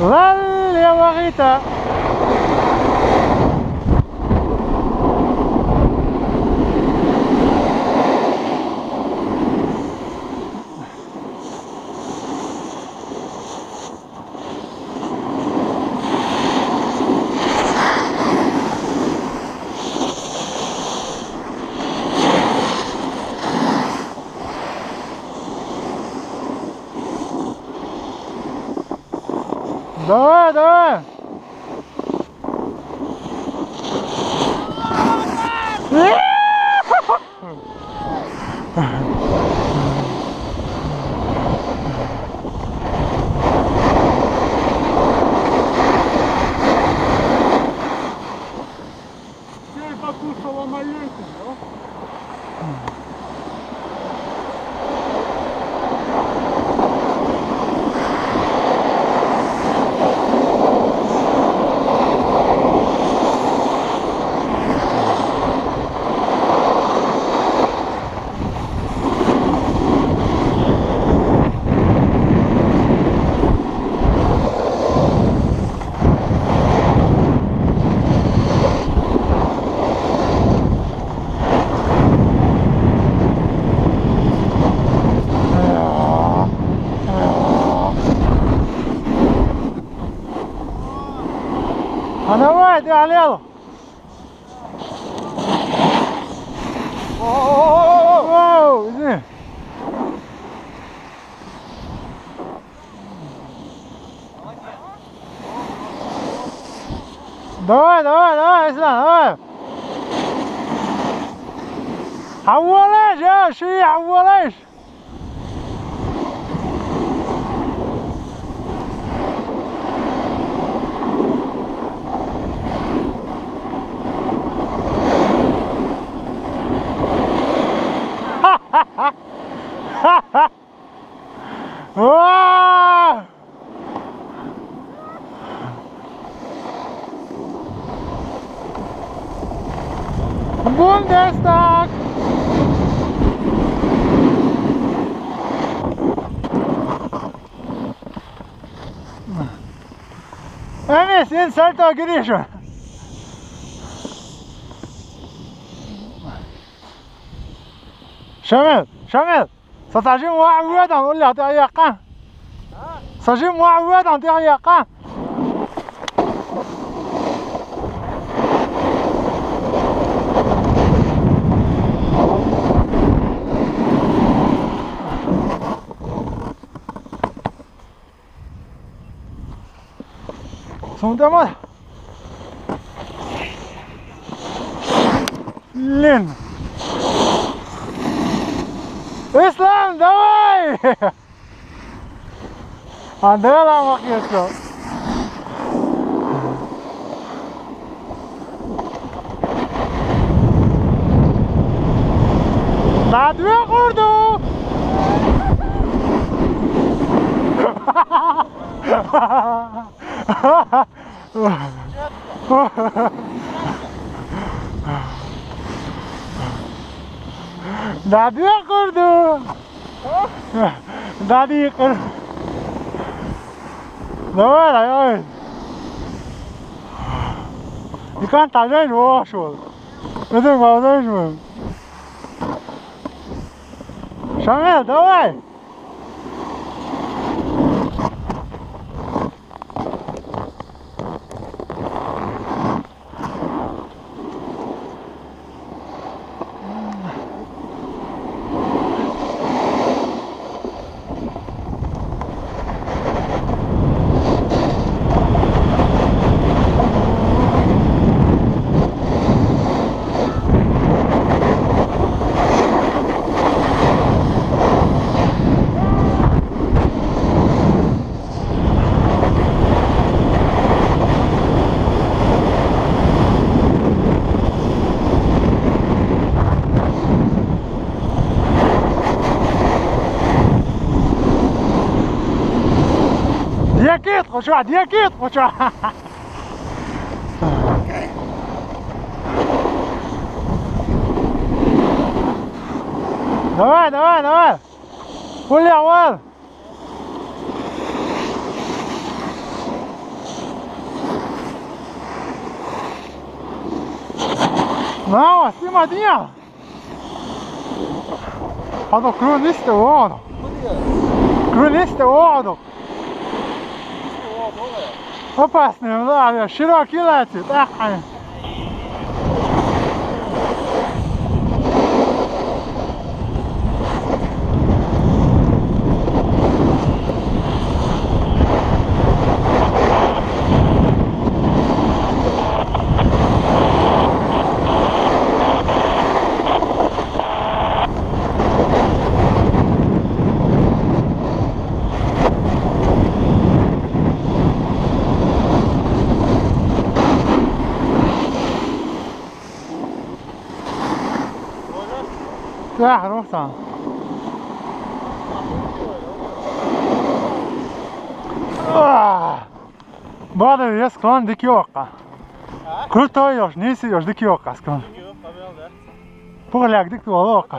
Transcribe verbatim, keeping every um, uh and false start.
Налево, Рита! Давай, давай! Всё, и покушала маленький, да? А давай, ты, Алел! Оу, извини. Давай, давай, давай, Ислам, давай. Авалаш, я, ши, авалаш. Ура! Бундестаг! Эмис, ин сальто гириша. Шамил, Шамил! Са сажим ва уэдан улля тя яка. Сажим ва уэдан тя яка. Сунтама. Лин. Ислам, давай! Андела макьячо. Надве курду. Надве курду. Дади кыр. Давай, давай. Икан тазен вошел. Это молодой же. Шамил, давай. Дьякит, хоча, дьякит, хоча. Давай, давай, давай. Хули, авал. Bravo, svima dinja! Pa dok krun iste vodo. Krun iste vodo. Opasno je, da, široki leci, tako je. Jah, Ruhsan. Ah! Bade je sklon dik joka. Kruto još, nisi još dik joka sklon. Pogledaj dik tu oka.